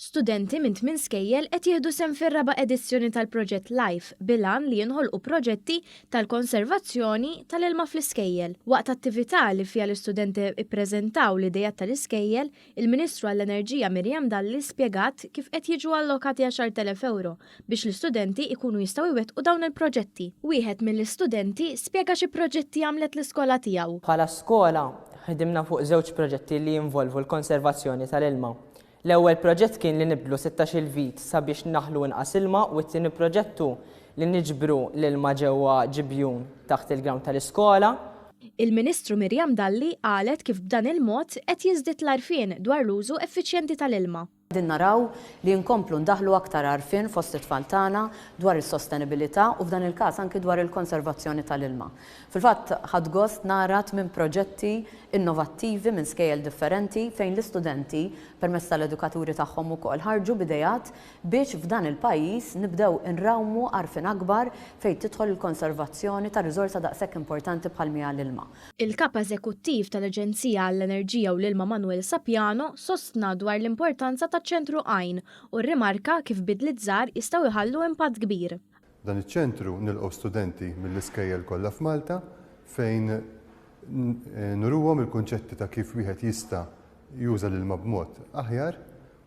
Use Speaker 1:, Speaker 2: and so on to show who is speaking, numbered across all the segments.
Speaker 1: Studenti minn tmien skejjel qed jieħdu sehem fir-raba' edizzjoni tal-proġett life bil-għan li jinħolqu proġetti tal-konservazzjoni tal-ilma fl-iskejjel. Waqt attività li fiha l-istudenti ppreżentaw l-ideat tal-iskejjel, il-Ministru għall-Enerġija Miriam Dalli spjegat kif qed jiġu allokati 10,000 ewro biex l-istudenti jkunu jistgħu jwettqu dawn il-proġetti. Wieħed mill-istudenti spjega xi proġetti għamlet l-iskola tiegħu.
Speaker 2: Bħala skola, ħdimna fuq żewġ proġetti li jinvolvu l-konservazzjoni tal-ilma. L-ewwel proġett kien li nibdlu 16-il vit sabiex naħlu inqas ilma u t-tieni proġett hu li niġbru l-ilma ġewwa ġibjun taħt il-ground tal-iskola.
Speaker 1: Il-Ministru Miriam Dalli qalet kif b'dan il-mod qed jiżdied l-għarfien dwar l-użu effiċjenti tal-ilma.
Speaker 3: Qegħdin naraw li nkomplu ndaħħlu aktar għarfien fost it-tfal tagħna dwar is-sostenibilità u f'dan il-każ anki dwar il-konservazzjoni tal-ilma. Fil-fatt ħadt gost nara tminn proġetti innovattivi minn skejjel differenti fejn l-istudenti, permezz tal-edukaturi tagħhom ukoll, ħarġu b'ideat biex f'dan il-pajjiż nibdew inrawmu għarfien akbar fejn tidħol il-konservazzjoni ta' riżorsa daqshekk importanti bħal mhi l-ilma.
Speaker 1: Il-Kap Eżekuttiv tal-Aġenzija għall-Enerġija u l-Ilma Manuel Sapiano sostna dwar l-importanza taċ-Ċentru Għajn u rrimarka kif bidliet żgħar jistgħu jħallu impatt kbir.
Speaker 4: F'dan iċ-ċentru nilqgħu studenti mill-iskejjel kollha f'Malta fejn nuruhom il-kunċetti ta' kif wieħed jista' juża l-ilma b'mod aħjar,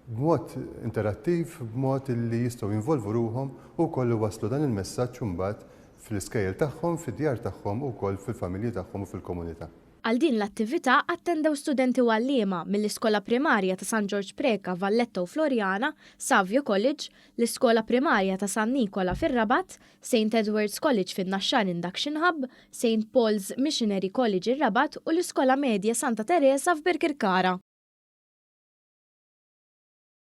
Speaker 4: b'mod interattiv, b'mod li jistgħu jinvolvu ruħhom u wkoll iwasslu dan il-messaġġ imbagħad fl-iskejjel tagħhom, fid-djar tagħhom u wkoll fil-familji tagħhom u fil-komunità.
Speaker 1: Għal din l-attività attendew studenti u għalliema mill-Iskola Primarja ta' San Ġorġ Preca, Valletta u Floriana, Savio College, l-Iskola Primarja ta' San Nikola fir-Rabat, Saint Edward's College fin-Naxxar Induction Hub, Saint Paul's Missionary College ir-Rabat u l-Iskola Medja Santa Tereża f'Birkirkara.